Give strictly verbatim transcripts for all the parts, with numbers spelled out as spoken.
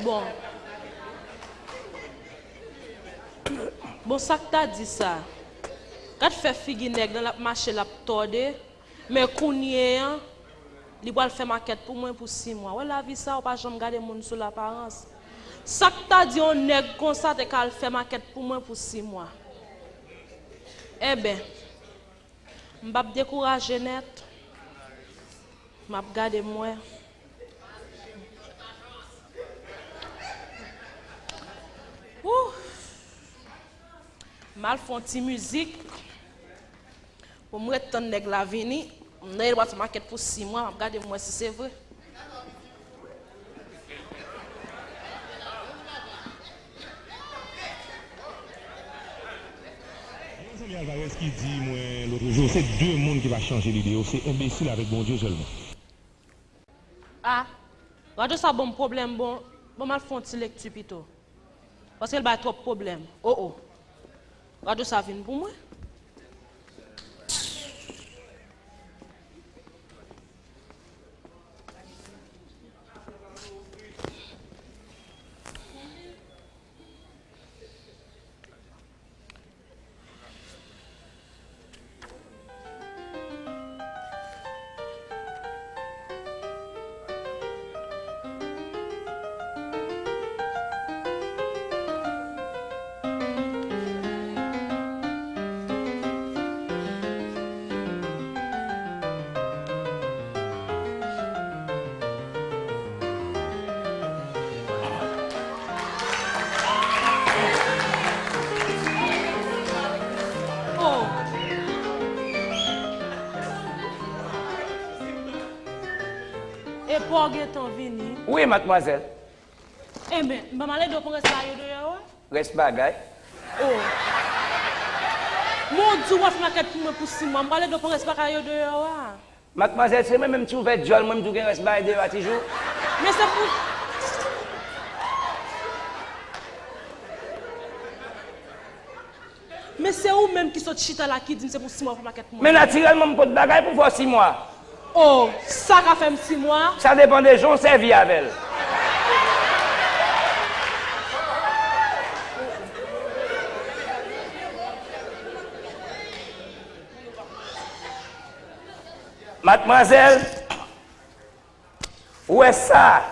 Bon. Bon, sa k ta di sa? Gad fè figi nèg lan, l ap mache, l ap tòde. Men kounye a, li pral fè makèt pou mwen pou sis mwa. Wè lavi sa, ou pa janm gade moun sou laparans. Sa k ta di yon nèg konsa te ka al fè makèt pou mwen pou sis mwa? Enben, m p ap dekouraje nèt. M ap gade m wè. Wouh! M al fè yon ti mizik pou m ret tann nèg la vini. M nan el pral fè makèt pou sis mwa, m ap gade m wè si se vre. Gen yon zanmi Alvarez ki di mwen lòt jou, se de moun ki pa chanje lide yo, se enbesil avèk Bondye sèlman. Ah, radyo sa ban m pwoblèm, bon, bon, m al fè yon ti lekti pito. Paske l bay twòp pwoblèm. Oh, oh. Radyo sa vin pou mwen. Oh. E pa w gentan vini? Wi, madmwazèl. Enben, m pa mal ede w pran rès bagay yo deyò a? Rès bagay? Oh. Men w di w ap fè makèt pou mwen pou sis mwa, m pral ede w pran rès bagay yo deyò a. Madmwazèl, se mwen menm ti ouvè djòl, mwen m di w gen rès bagay deyò a ti jou. Men se pou, men se ou menm ki sot chita la ki di m se pou sis mwa w ap fè makèt pou mwen. Men natirèlman, m pot bagay pou fè w sis mwa. Oh, sa ka fè m sis mwa? Sa depann de jan w sèvi avè l. Madmwazèl, ou wè sa?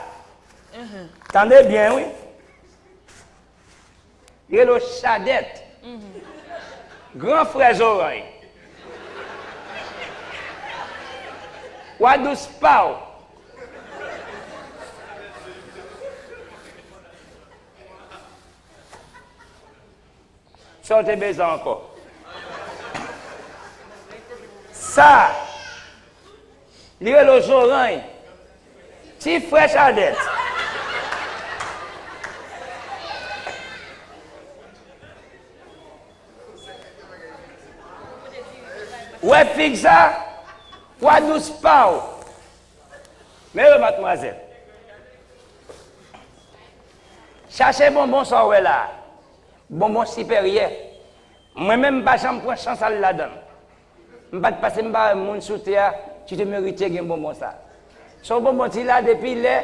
Tande byen, wi. Li rele w Chadèt. Gran frè Zorany. Wa dous pa w. Sa w te bezwen ankò? Sa, li rele w Zorany. Ti frè Chadèt. Wè fig sa? Wa dous pa w. Men yo, madmwazèl. Chache bonbon sa w wè la a. Bonbon siperyè. Mwen menm, m pa janm pran chans al ladan l. M pa t pase, m pa wè moun sou tè a ki te merite gen bonbon sa. Se yon bonbon ki la depi lè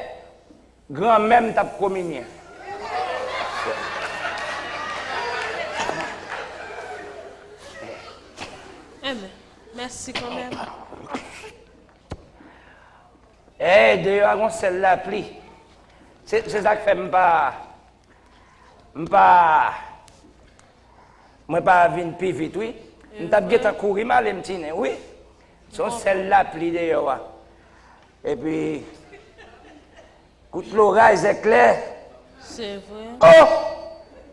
granmè m t ap kominye. Enben, mèsi kanmenm. Ey, deyò a gon sèl lapli. Se, se sa k fè m pa, m pa, mwen pa vin pi vit, wi. M t ap gentan kouri m ale m tinen, wi. Se yon sèl lapli deyò a. Epi, kout loraj, zèklè. Se vre. Oh!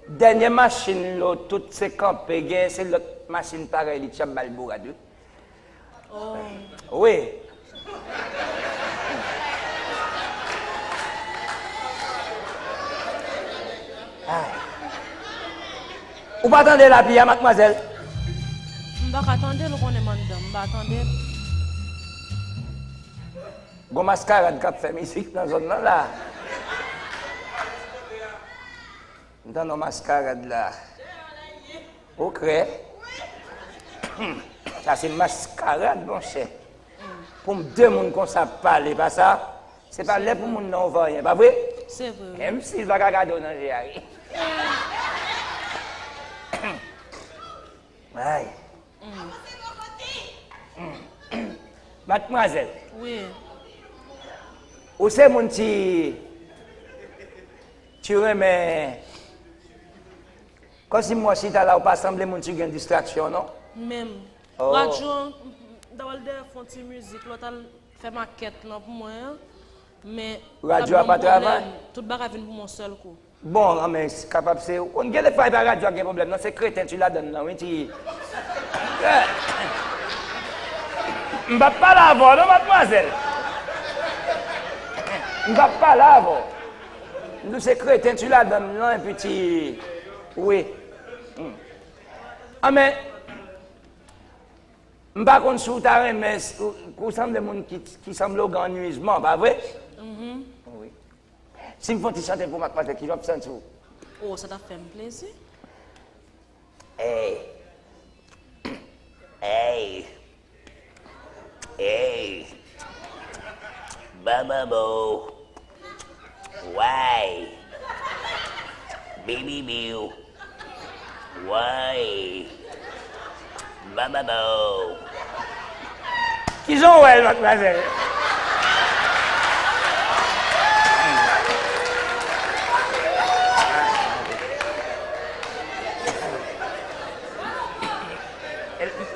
Dènye machin lo, tout se kanpe, gen se lòt machin parèy li ki ap ba l bourad, wi. Oh. Wi. Ay. Ou pa tande lapli a, madmwazèl? M pa ka tande l, ou konnen m anndan, m pa tande l. Gon maskarad k ap fè mizik nan zòn nan la. M tande yon maskarad la. Ou krè? Sa se maskarad, monchè. Pou m de moun konsa ap pale, pa sa? Se pa lè pou moun nan ou varyen, pa vre? Se vre, wi. Menm si l pa ka gade w nan je a, wi. Ay. Madmwazèl. Wi. Ou se moun ki, ki renmen, kòmsi m wè w chita la, ou pa sanble moun ki gen distraksyon, non? Menm. Oh. Radyo, m ta pral dèyè fè yon ti mizik, lòt al fè makèt lan pou mwen an. Men radyo a pa travay. Tout bagay vin pou mwen sèl kou. Bon, an men, kapab se, ou konn gen de fwa e pa radyo a gen pwoblèm, non, se kreten ki ladann nan, wi, ki, m p ap pale avè w, non, madmwazèl. M p ap pale avè w. M di w se kreten ki ladann nan, epi ki, wi. Hmm. An men, m pa konn si w ta renmen, s-, ou, ou sanble moun ki, ki sanble w gen anniyizman, pa vre? Mhm. Wi. Si m fè yon ti chante pou madmwazèl, kijan w ap santi w? Oh, sa t ap fè m plezi. Hey. Hey. Hey. Ba ba bo. Way. Bi bi biw. Way. Ba ba bo. Kijan w wè l, madmwazèl?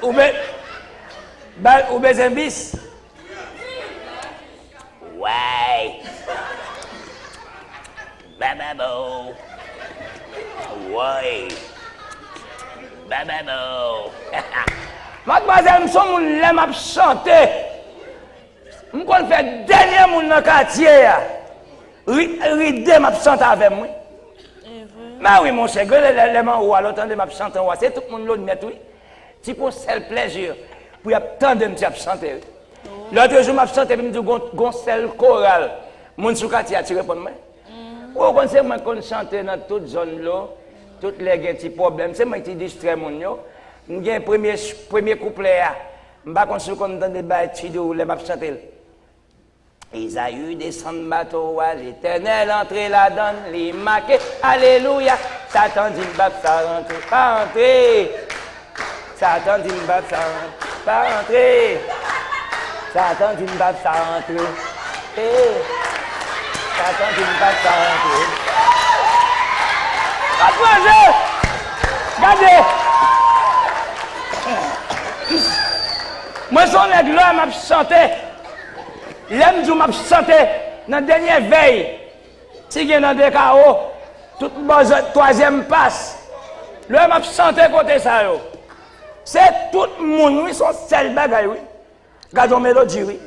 Ou be-, ba-, ou bezwen bis? Way. Ba ba bo. Way. Ba ba bo. Madmwazèl, m se yon moun lè m ap chante. M konn fè dènye moun nan katye a ri, ride m ap chante avè m, wi. Mè wi, monchè, gen lè, lè, lè m anwo a, lè w tande m ap chante anwo a, se tout moun lòt nèt, wi. Ti pou yon sèl plèzi pou y ap tande m ti ap chante, wi. Lòt jou m ap chante, epi m di w gon, gon sèl koral moun sou katye a ti reponn mwen. Ou konn se mwen k konn chante nan tout zòn yo, tout lè gen ti pwoblèm, se mwen ki distrè moun yo. M gen premye, premye kouplè a, m pa konn si w konn tande bay T D lè m ap chante l. Ezayi desann bato a, Letènèl antre ladann, li make, alelouya. Satan di m p ap sa rantre, pa rantre. Satan di m p ap sa rantre, pa rantre. Satan di m p ap sa rantre. Eh. Satan di m p ap sa rantre. Ankouraje! Gade! Mwen se yon nèg lè m ap chante. Lè m di w m ap chante nan dènye vèy, ti gen nan de kawo, tout bò zòn, twazyèm pas. Lè m ap chante kote sa yo, se tout moun, wi, se yon sèl bagay, wi. Gade yon melodi, wi.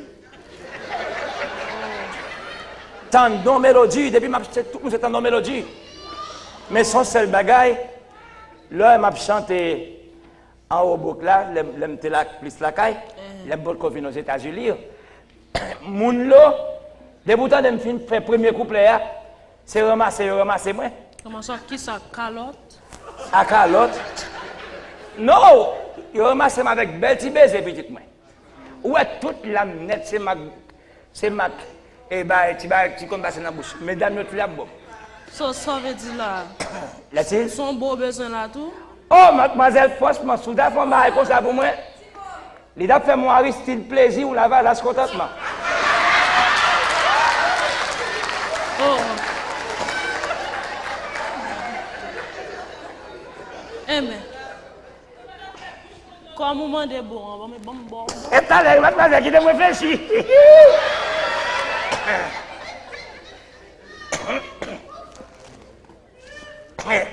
Tande yon melodi, depi m ap chante, tout moun se tande yon melodi. Men se yon sèl bagay, lè m ap chante, anwo bouk la, lè, lè m te la, plis lakay, lè m potko vin Ozetazini, moun yo, depi w tande m fin fè premye kouplè a, se ranmase yo ranmase mwen. Ranmase w ak kisa? Kalòt? A kalòt? Non! Yo ranmase m avèk bèl ti beze pitit mwen. Ou wè tout lam nèt se mak, se mak, e bay, ti bay, ti konn pase nan bouch. Medam yo tou y ap bon. So, sa w vle di la? Lè ti? Se yon bo w bezwen la tou? Oh, madmwazèl, franchman, si w ta fè yon bagay konsa pou mwen, li t ap fè m yon Aristide plezi, yon Lavalas kontantman. Oh. Enben. Kòm ou mande bon an, ban m, ban m ba w bon. E talè, madmwazèl, kite m reflechi.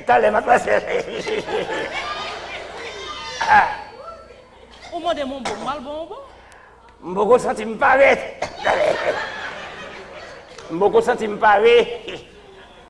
Talè, madmwazèl. Ou mande m yon bon, m pral ba w yon bon. M poko santi m pare. M poko santi m pare.